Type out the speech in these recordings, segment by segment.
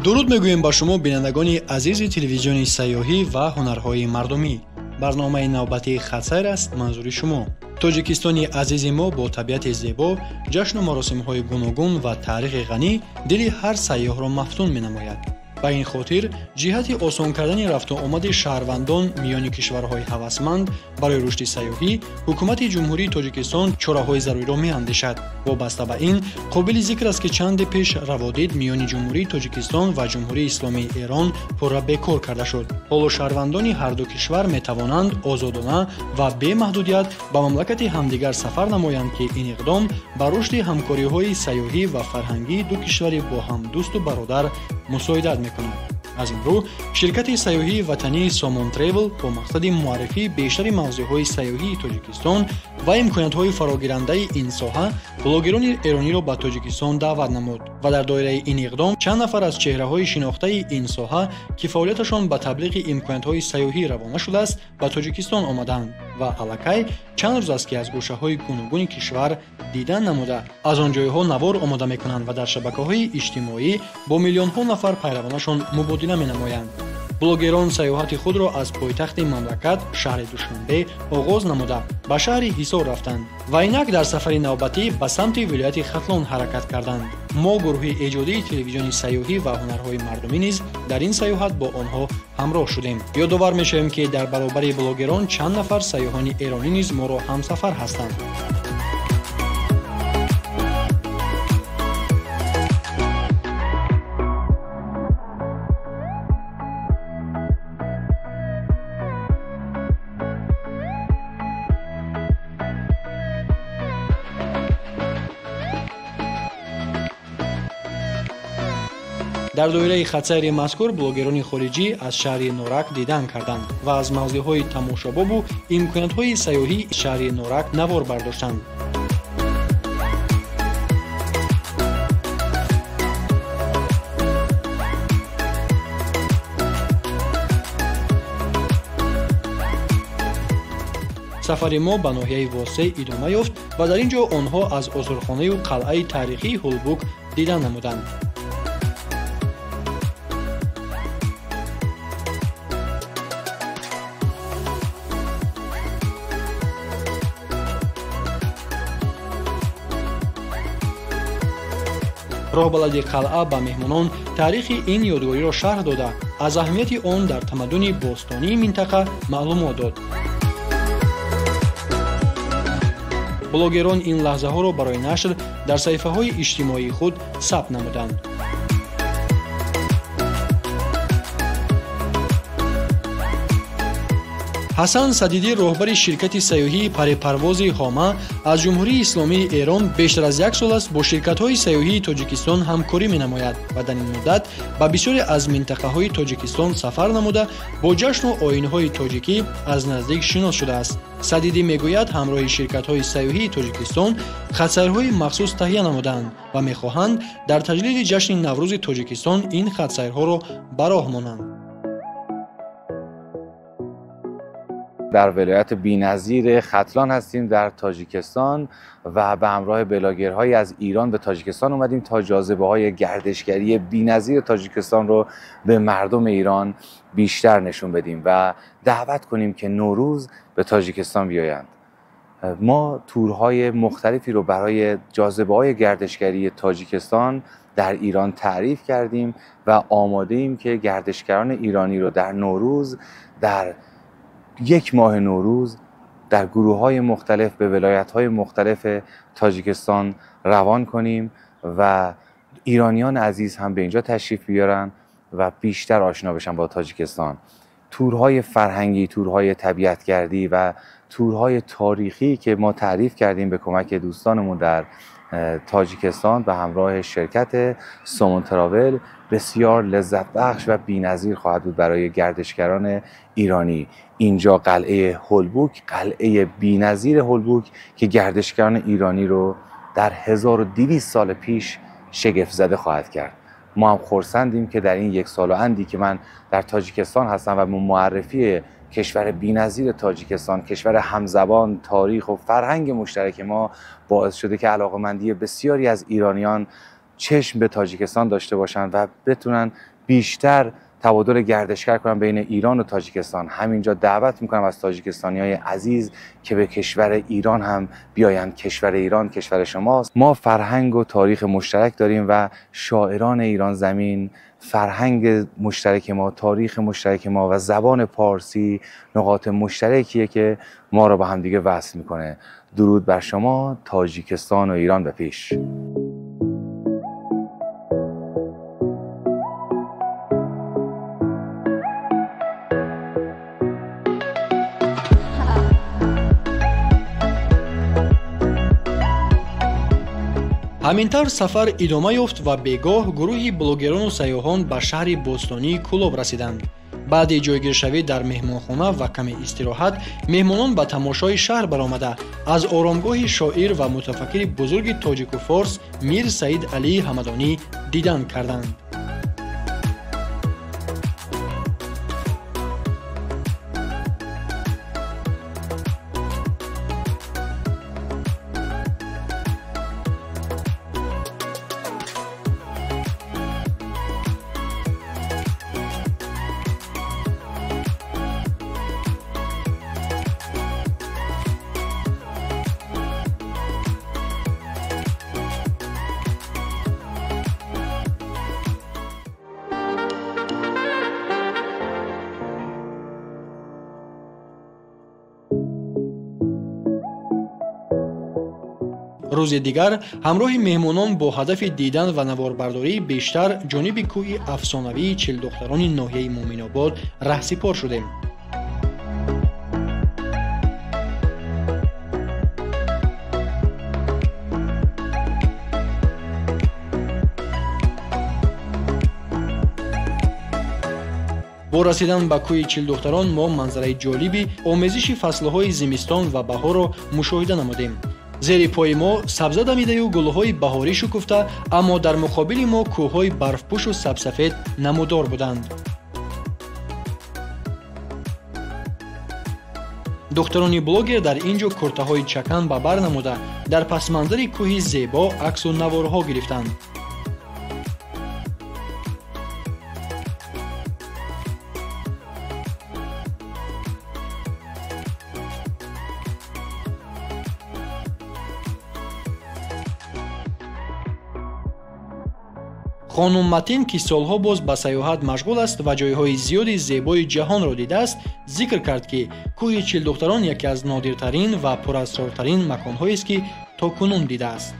Дуруд мегӯем ба шумо бинандагони азизи телевизиони сайёҳӣ ва ҳунарҳои мардумӣ. Барномаи навбатии хатсайр аст манзури шумо. Тоҷикистони азизи мо бо табиати зебо, ҷашну маросимҳои гуногун ва таърихи ғанӣ дили ҳар сайёҳро мафтун менамояд. Ба ин хотир ҷиҳати осон кардани рафту омади шаҳрвандон миёни кишварҳои ҳавасманд барои рушди сайёҳӣ ҳукумати Ҷумҳурии Тоҷикистон чораҳои заруриро меандешад. Вобаста ба ин қобили зикр аст, ки чанде пеш раводид миёни Ҷумҳурии Тоҷикистон ва Ҷумҳурии Исломии Эрон пурра бекор карда шуд. Ҳоло шаҳрвандони ҳарду кишвар метавонанд озодона ва бемаҳдудият ба мамлакати ҳамдигар сафар намоянд, ки ин иқдом ба рушди ҳамкориҳои сайёҳӣ ва фарҳангии ду кишвари бо ҳам дӯсту бародар мусоидат мекунад. Аз ин рӯ ширкати сайёҳии ватании Сомон Тревел бо мақсади муаррифии бештари мавзӯъҳои сайёҳии Тоҷикистон ва имкониятҳои фарогирандаи ин соҳа блогерони эрониро ба Тоҷикистон даъват намуд ва дар доираи ин иқдом чанд нафар аз чеҳраҳои шинохтаи ин соҳа, ки фаъолияташон ба таблиғи имкониятҳои сайёҳӣ равона шудааст, ба Тоҷикистон омаданд ва аллакай чанд рӯз аст, ки аз гӯшаҳои гуногуни кишвар дидан намуда, аз он ҷойҳо навор омода мекунанд ва дар шабакаҳои иҷтимоӣ бо миллионҳо нафар пайравонашон мубодила менамоянд. Блогерон сайёҳати худро аз пойтахти мамлакат шаҳри Душанбе оғоз намуда ба шаҳри Ҳисор рафтанд ва инак дар сафари навбатӣ ба самти вилояти Хатлон ҳаракат карданд. Мо гурӯҳи эҷодии телевизиони сайёҳӣ ва ҳунарҳои мардумӣ низ дар ин сайёҳат бо онҳо ҳамроҳ шудем. Ёдовар мешавем, ки дар баробари блогерон чанд нафар сайёҳони эронӣ низ моро ҳамсафар ҳастанд. Дар доираи хатсайри мазкур блогерони хориҷӣ аз шаҳри Норак дидан карданд ва аз мавзеъҳои тамошобобу имкониятҳои сайёҳии шаҳри Норак навор бардоштанд. Сафари мо ба ноҳияи Восеъ идома ёфт ва дар ин ҷо онҳо аз осорхонаю қалъаи таърихии Ҳулбук дидан намуданд. Роҳбалади қалъа ба меҳмонон таърихи ин ёдгориро шарҳ дода, аз аҳамияти он дар тамаддуни бостонии минтақа маълумот дод. Блогерон ин лаҳзаҳоро барои нашр дар саҳифаҳои иҷтимоии худ сабт намуданд. Ҳасан Садидӣ, роҳбари ширкати сайёҳии парепарвози Ҳома аз Ҷумҳурии Исломии Эрон, бештар аз як сол аст бо ширкатҳои сайёҳии Тоҷикистон ҳамкорӣ менамояд ва дар ин муддат ба бисёре аз минтақаҳои Тоҷикистон сафар намуда бо ҷашну оинҳои тоҷикӣ аз наздик шинос шудааст. Садидӣ мегӯяд, ҳамроҳи ширкатҳои сайёҳии Тоҷикистон хатсайрҳои махсус таҳия намудаанд ва мехоҳанд дар таҷлили ҷашни Наврӯзи Тоҷикистон ин хатсайрҳоро ба роҳ монанд. در ولایت بی‌نظیر ختلان هستیم در تاجیکستان و به همراه بلاگرهایی از ایران به تاجیکستان اومدیم تا جاذبه‌های گردشگری بی‌نظیر تاجیکستان رو به مردم ایران بیشتر نشون بدیم و دعوت کنیم که نوروز به تاجیکستان بیایند. ما تورهای مختلفی رو برای جاذبه‌های گردشگری تاجیکستان در ایران تعریف کردیم و آماده ایم که گردشگران ایرانی رو در نوروز، در یک ماه نوروز، در گروه‌های مختلف به ولایت‌های مختلف تاجیکستان روان کنیم و ایرانیان عزیز هم به اینجا تشریف بیارن و بیشتر آشنا بشن با تاجیکستان. تورهای فرهنگی، تورهای طبیعتگردی و تورهای تاریخی که ما تعریف کردیم به کمک دوستانمون در تاجیکستان به همراه شرکت سومون تراول بسیار لذت بخش و بی‌نظیر خواهد بود برای گردشگران ایرانی. اینجا قلعه هولبوک، قلعه بی‌نظیر هولبوک که گردشگران ایرانی رو در 1200 سال پیش شگفت زده خواهد کرد. ما هم خرسندیم که در این یک سال و اندی که من در تاجیکستان هستم و معرفی کشور بی‌نظیر تاجیکستان، کشور همزبان، تاریخ و فرهنگ مشترک ما باعث شده که علاقه‌مندی بسیاری از ایرانیان چشم به تاجیکستان داشته باشن و بتونن بیشتر تبادل گردشگر کنن بین ایران و تاجیکستان. همینجا دعوت میکنم از تاجیکستانیای عزیز که به کشور ایران هم بیاین. کشور ایران کشور شماست. ما فرهنگ و تاریخ مشترک داریم و شاعران ایران زمین، فرهنگ مشترک ما، تاریخ مشترک ما و زبان پارسی نقاط مشترکیه که ما رو با هم دیگه وصل میکنه. درود بر شما، تاجیکستان و ایران به پیش. Ҳамин тавр сафар идома ёфт ва бегоҳ гурӯҳи блогерону сайёҳон ба шаҳри бостонии Кӯлоб расиданд. Баъди ҷойгиршавӣ дар меҳмонхона ва каме истироҳат, меҳмонон ба тамошои шаҳр баромада, аз оромгоҳи шоир ва мутафаккири бузурги тоҷику форс Мир Саид Алии Ҳамадонӣ дидан карданд. Рӯзи дигар ҳамроҳи меҳмонон бо ҳадафи дидан ва наворбардории бештар ҷониби кӯҳи афсонавии Чилдухтарони ноҳияи Муъминобод раҳсипор шудем. Бо расидан ба кӯҳи Чилдухтарон мо манзараи ҷолиби омезиши фаслҳои зимистон ва баҳорро мушоҳида намудем. Зери пои мо сабза дамидаю гулҳои баҳорӣ шукуфта, аммо дар муқобили мо кӯҳҳои барфпӯшу сабсафед намудор буданд. Духтарони блогер дар ин ҷо куртаҳои чакан ба бар намуда, дар пасманзари кӯҳи зебо аксу наворҳо гирифтанд. Хонум Матин, ки солҳо боз ба сайёҳат машғул аст ва ҷойҳои зиёди зебои ҷаҳонро дидааст, зикр кард, ки кӯҳи Чилдухтарон яке аз нодиртарин ва пурасрортарин маконҳоест, ки то кунун дидааст.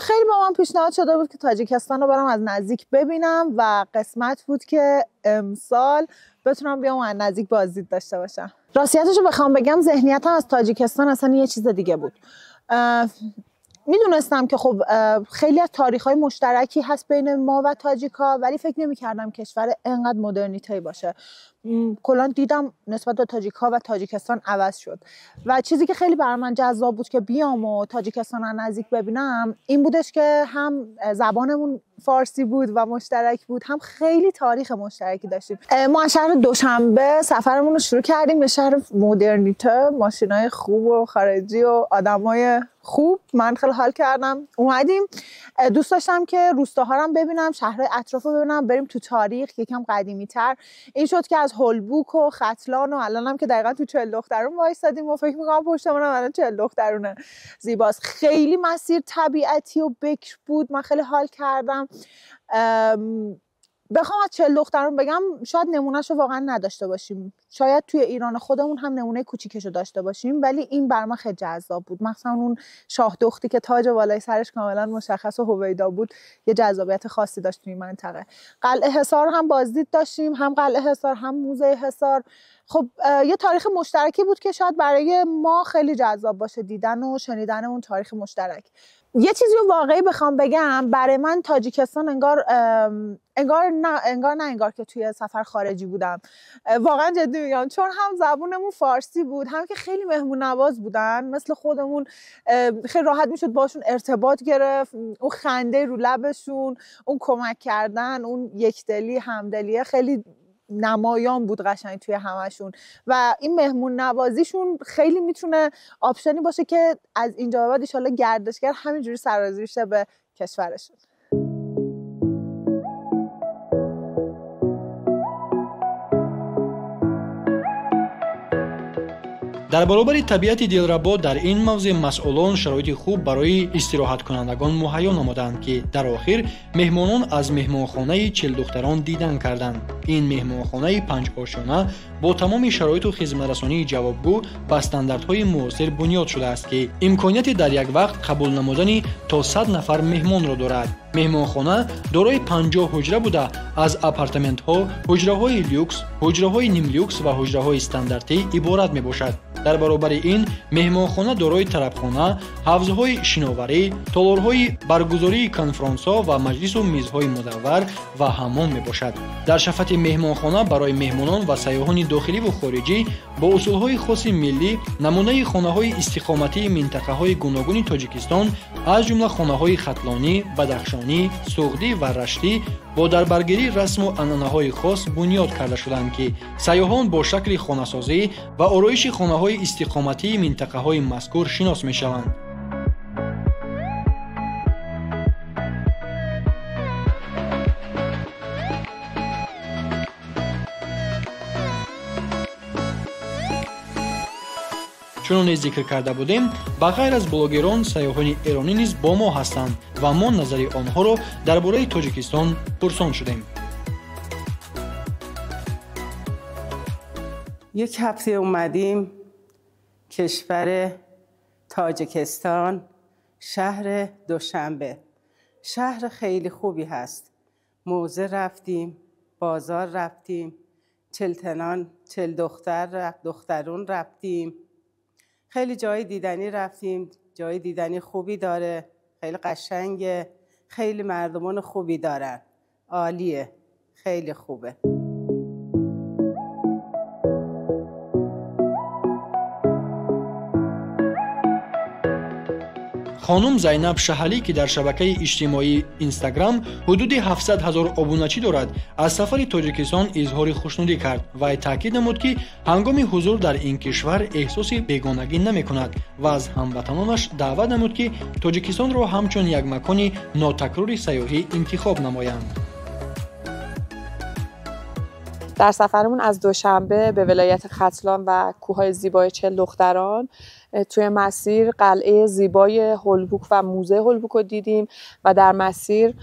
خیلی با من پیشنهاد شده بود که تاجیکستان رو برم از نزدیک ببینم و قسمت بود که امسال بتونم بیام و از نزدیک بازدید داشته باشم. راستیتش رو بخوام بگم، ذهنیتم از تاجیکستان اصلا یه چیز دیگه بود. میدونستم که خب خیلی از تاریخ‌های مشترکی هست بین ما و تاجیکا، ولی فکر نمی‌کردم کشور انقدر مدرنیته‌ای باشه. کلا دیدم نسبت به تاجیکا و تاجیکستان عوض شد و چیزی که خیلی برای من جذاب بود که بیام و تاجیکستان رو نزدیک ببینم این بودش که هم زبانمون فارسی بود و مشترک بود، هم خیلی تاریخ مشترکی داشتیم. ما از شهر دوشنبه سفرمون رو شروع کردیم به شهر مدرنیته، ماشینای خوب و خارجی و آدمای خوب. من خیلی حال کردم. اومدیم، دوست داشتم که روستاها رو ببینم، شهرهای اطراف رو ببینم، بریم تو تاریخ یکم قدیمی‌تر. این شد که از هلبوک و ختلان و الانم که دقیقاً تو چهل‌دخترون وایسادیم و فکر می‌کنم پشتمون هم الان چهل‌دخترونه. زیباست. خیلی مسیر طبیعتی و بکر بود. من خیلی حال کردم. بخوام از چهل‌دخترون بگم شاید نمونهشو واقعا نداشته باشیم، شاید توی ایران خودمون هم نمونه کوچیکشو داشته باشیم، ولی این بر من خیلی جذاب بود. مثلا اون شاه دختی که تاج بالای سرش کاملا مشخص و هویدا بود، یه جذابیت خاصی داشت توی منطقه. قلعه حصار هم بازدید داشتیم، هم قلعه حصار هم موزه حصار. خب یه تاریخ مشترکی بود که شاید برای ما خیلی جذاب باشه دیدن و شنیدن اون تاریخ مشترک. یه چیزی رو واقعی بخوام بگم، برای من تاجیکستان انگار انگار که توی سفر خارجی بودم. واقعا جدی میگم، چون هم زبونمون فارسی بود، هم که خیلی مهمون نواز بودن، مثل خودمون خیلی راحت میشد باشون ارتباط گرفت. اون خنده رو لبشون، اون کمک کردن، اون یکدلی همدلیه خیلی نمایان بود قشنگ توی همشون و این مهمون نوازیشون خیلی میتونه option ی باشه که از اینجا به بعد ان شاءالله گردشگر همینجوری سرازیر شه به کشورشون. Дар баробари табиати дилрабо дар ин мавзеъ масъулон шароити хуб барои истироҳаткунандагон муҳайё намуданд, ки дар охир меҳмонон аз меҳмонхонаи Чилдухтарон дидан карданд. Ин меҳмонхонаи панҷошёна бо тамоми шароиту хизматрасонии ҷавобгӯ ба стандартҳои муосир бунёд шудааст, ки имконияти дар як вақт қабул намудани то 100 нафар меҳмонро дорад. Меҳмонхона дорои 50 ҳуҷра буда, аз апартаментҳо, ҳуҷраҳои люкс, ҳуҷраҳои нимлюкс ва ҳуҷраҳои стандартӣ иборат мебошад. Дар баробари ин меҳмонхона дорои тарабхона, ҳавзҳои шиноварӣ, толорҳои баргузории конфронсҳо ва маҷлису мизҳои мудаввар ва ҳаммом мебошад. Дар шафати меҳмонхона барои меҳмонон ва сайёҳони дохиливу хориҷӣ бо усулҳои хоси миллӣ намунаи хонаҳои истиқоматии минтақаҳои гуногуни Тоҷикистон, аз ҷумла хонаҳои хатлонӣ, бадахшонӣ, суғдӣ ва раштӣ бо дарбаргирии расму анъанаҳои хос бунёд карда шуданд, ки сайёҳон бо шакли хонасозӣ ва ороиши хонаҳои истиқоматии минтақаҳои мазкур шинос мешаванд. Чуноне зикр карда будем, ба ғайр аз блогерон сайёҳони эронӣ низ бо мо ҳастанд ва мо назари онҳоро дар бораи Тоҷикистон пурсон шудем. Як ҳафта اومدیم کشور تاجیکستان، شهر دوشنبه. شهر خیلی خوبی هست. موزه رفتیم، بازار رفتیم، چلتنان، چل دختر، دخترون رفتیم. خیلی جای دیدنی رفتیم، جای دیدنی خوبی داره، خیلی قشنگه، خیلی مردمان خوبی دارن، عالیه، خیلی خوبه. Хонум Зайнаб Шаҳалӣ, ки дар шабакаи иҷтимоии Инстаграм ҳудуди 700 ҳазор обуначӣ дорад, аз сафари Тоҷикистон изҳори хушнудӣ кард ва таъкид намуд, ки ҳангоми ҳузур дар ин кишвар эҳсоси бегонагӣ намекунад ва аз ҳамватанонаш даъват намуд, ки Тоҷикистонро ҳамчун як макони нотакрори сайёҳӣ интихоб намоянд. در سفرمون از دوشنبه به ولایت ختلان و کوههای زیبای چل دختران، توی مسیر قلعه زیبای هلبوک و موزه هلبوک رو دیدیم و در مسیر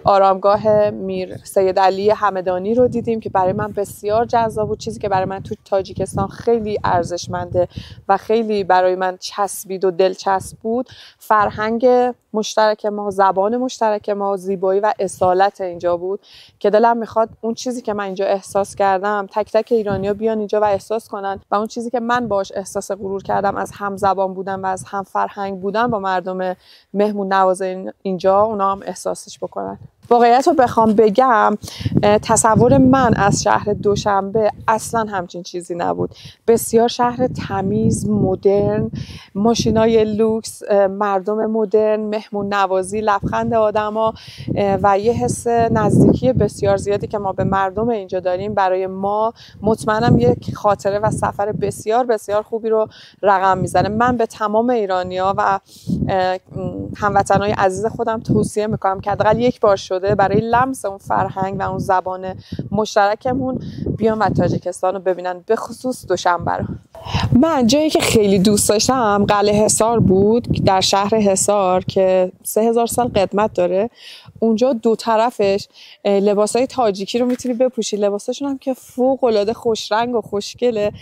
آرامگاه میر سید علی همدانی رو دیدیم که برای من بسیار جذاب بود. چیزی که برای من تو تاجیکستان خیلی ارزشمنده و خیلی برای من چسبید و دلچسب بود، فرهنگ مشترک ما، زبان مشترک ما، زیبایی و اصالت اینجا بود که دلم میخواد اون چیزی که من اینجا احساس کردم تک تک ایرانی‌ها بیان اینجا و احساس کنن و اون چیزی که من باهاش احساس غرور کردم از همزبان بودن و از هم فرهنگ بودن با مردم مهمون نواز اینجا، اونا هم احساسش بکنن. واقعیت رو بخوام بگم، تصور من از شهر دوشنبه اصلا همچین چیزی نبود. بسیار شهر تمیز، مدرن، ماشینای لوکس، مردم مدرن، مهمون نوازی، لبخند آدما و یه حس نزدیکی بسیار زیادی که ما به مردم اینجا داریم، برای ما مطمئنم یک خاطره و سفر بسیار بسیار خوبی رو رقم میزنه. من به تمام ایرانی‌ها و هموطنای عزیز خودم توصیه میکنم که حداقل یک بار شده برای لمس اون فرهنگ و اون زبان مشترکمون بیان و تاجیکستان رو ببینن، به خصوص دوشنبه رو. من جایی که خیلی دوست داشتم قلعه حصار بود در شهر حصار که 3000 سال قدمت داره. اونجا دو طرفش لباسای تاجیکی رو میتونی بپوشی، لباساشون هم که فوق العاده خوش رنگ و خوشگله.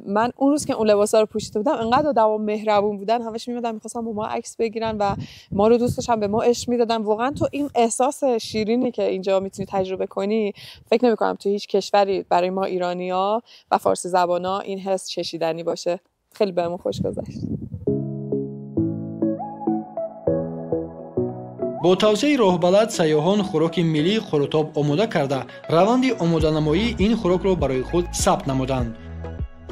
من اون روز که اون لباسا رو پوشیده بودم انقدر آدما مهربون بودن، همش میمدن میخواستن با ما عکس بگیرن و ما رو دوست داشتن، به ما عشق میدادن. واقعا تو این احساس شیرینی که اینجا میتونی تجربه کنی، فکر نمی‌کنم تو هیچ کشوری برای ما ایرانی‌ها و فارسی زبانا این حس چشیدنی باشه. خیلی بهمون خوش گذشت. Бо тавсияи роҳбалад сайёҳон хӯроки миллии қурутоб омода карда, раванди омоданамоии ин хӯрокро барои худ сабт намуданд.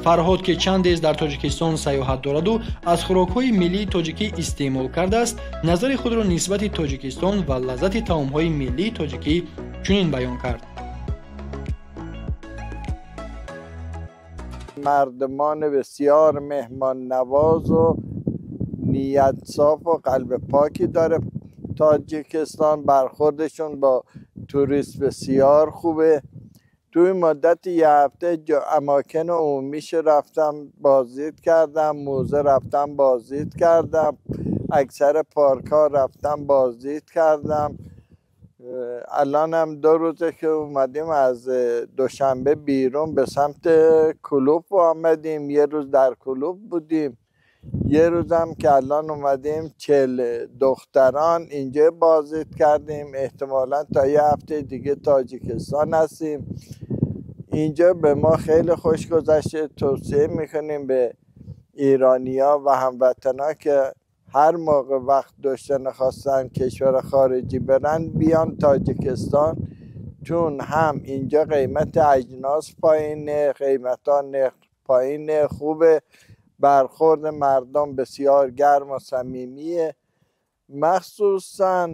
Фарҳод, ки чандез дар Тоҷикистон сайёҳат дораду аз хӯрокҳои миллии тоҷикӣ истеъмол кардааст, назари худро нисбати Тоҷикистон ва лаззати таомҳои миллии тоҷикӣ чунин баён кард. مردمان بسیار مهمان نواز و نیت صاف و قلب پاکی داره تاجیکستان. برخوردشون با توریست بسیار خوبه. توی مدت یه هفته اماکن عمومیش رفتم بازدید کردم، موزه رفتم بازدید کردم، اکثر پارک ها رفتم بازدید کردم. الان هم 2 روزه که اومدیم از دوشنبه بیرون به سمت کلوب آمدیم. یه روز در کلوب بودیم، یه روزم که الان اومدیم 40 دختران اینجا بازدید کردیم. احتمالا تا یه هفته دیگه تاجیکستان هستیم. اینجا به ما خیلی خوش گذشته. توصیه میکنیم به ایرانیا و هموطنا که هر موقع وقت داشتن خواستن کشور خارجی برن بیان تاجیکستان، چون هم اینجا قیمت اجناس پایینه، قیمت ها نرخ پایینه، خوبه، برخورد مردم بسیار گرم و صمیمیه، مخصوصا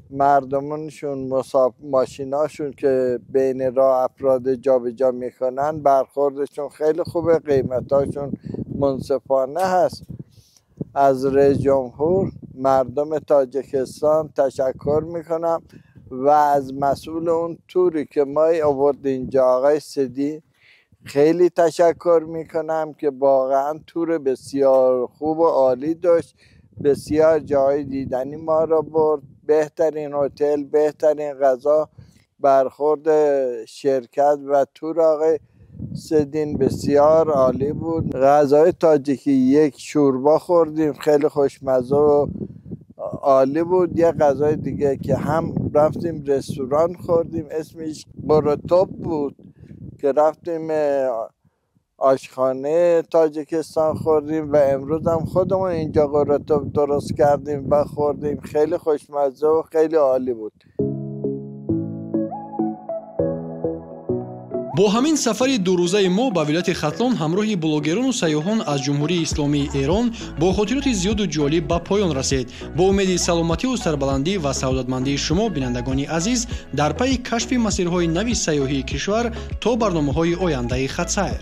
مردمونشون ماشیناشون که بین راه افراد جابجا میکنن برخوردشون خیلی خوبه، قیمتاشون منصفانه هست. از رئیس جمهور مردم تاجیکستان تشکر میکنم و از مسئول اون توری که ما آورد اینجا آقای سدی خیلی تشکر میکنم که واقعا تور بسیار خوب و عالی داشت، بسیار جای دیدنی ما را برد، بهترین هتل، بهترین غذا، برخورد شرکت و تور آقای سدین بسیار عالی بود. غذای تاجیکی یک شوربا خوردیم خیلی خوشمزه و عالی بود. یه غذای دیگه که هم رفتیم رستوران خوردیم اسمش بروتوب بود که رفتیم آشخانه تاجیکستان خوردیم و امروز هم خودمون اینجا قروتوب درست کردیم و خوردیم، خیلی خوشمزه و خیلی عالی بود. Бо ҳамин сафари дурӯзаи мо ба вилояти Хатлон ҳамроҳи блогерону сайёҳон аз Ҷумҳурии Исломии Эрон бо хотироти зиёду ҷолиб ба поён расид. Бо умеди саломативу сарбаландӣ ва саодатмандии шумо, бинандагони азиз, дар пайи кашфи масирҳои нави сайёҳии кишвар то барномаҳои ояндаи хатсайр.